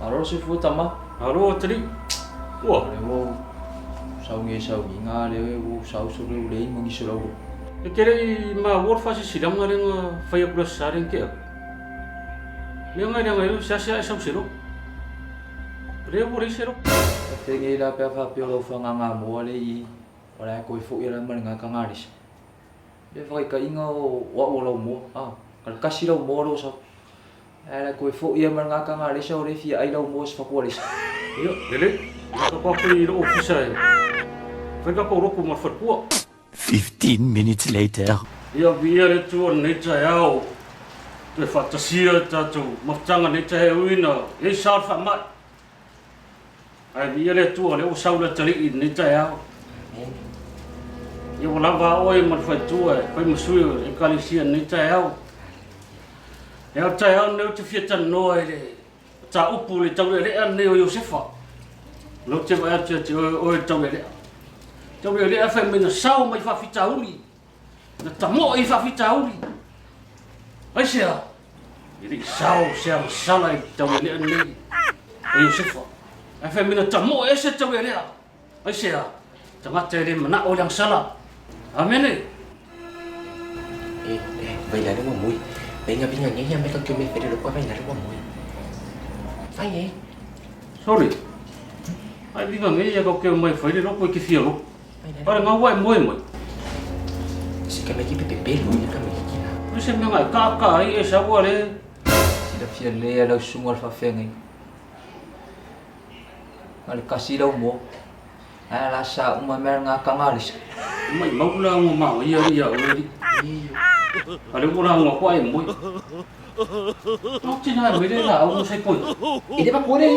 Malo le soifua tama. Malo atalii. Ua. O lea ua ou sauni ai sauniga lea ua ou sau sole ua leai ma nisi o lau lotu. E te le i maua le faasilasilaga lea na fai atu i le Aso Sa lea na tea atu? Mea na e leaga ai e seasea e sau se lotu. O lea ua leai se lotu. Faafetai la pe a faapea o lau fagaga moa lea i i, o le a toe foi la ma lena tagalesa. Le faitaitaiga o au o lau moa, a, na o le tasi lau moa lea ua sau. Ae la toe foi lava ma lena tagalesa o lea e fia ai lau moa i se fatualesa. Ia, lelei. Ia tatou atu i lou ofisa e fai tatou lotu ma le faletua. 15 minutes later. Ia viia le Atua i lenei taeao, toe faatasia le tatou mafutaga i lenei taeao e ui ina i ai sa o le faamai. Ae viia le Atua o lea ua sau le atalii i lenei taeao. Ia ua lava a oe ma le faletua e fai ma sui o le Ekalesia i lenei taeao. Ia o le taeao lenei ou te fia talanoa i le mataupu i le taulealea lenei o Iosefa. O lea ou te vaai atu ia te oe, o oe le taulealea. Taulealea fai mai na sao mai faafitauli, na tamoe i faafitauli. Aisea? E le i sao se agasala i le taulealea lenei o Iosefa. Ae fai mai na tamoe ese le taulealea. Aisea? Tagata e le manao i le agasala. Amene. E, e, vai la le mui. Venga, venga, ngeia me ka kyo me fere lo vai la le mui. Vai e. Sorry. Ai vinga ngeia ka kyo mai fai le loko e ke fia loko. Pare ngau wai moe mai. Se ka me ki pepe pelo ia ka me ki la. Ui se mea ngai ka ka ai e saua le. Silafia lelei e lau susuga le faafeagaiga. Ma le kasi lau moa. Ae la sa uma mea nga kangalisa. Mai mau la ngo ma ia ia o li. Ale ua la ngo ko ai moi. No tina me le la au mo sai poi. E le ba kore.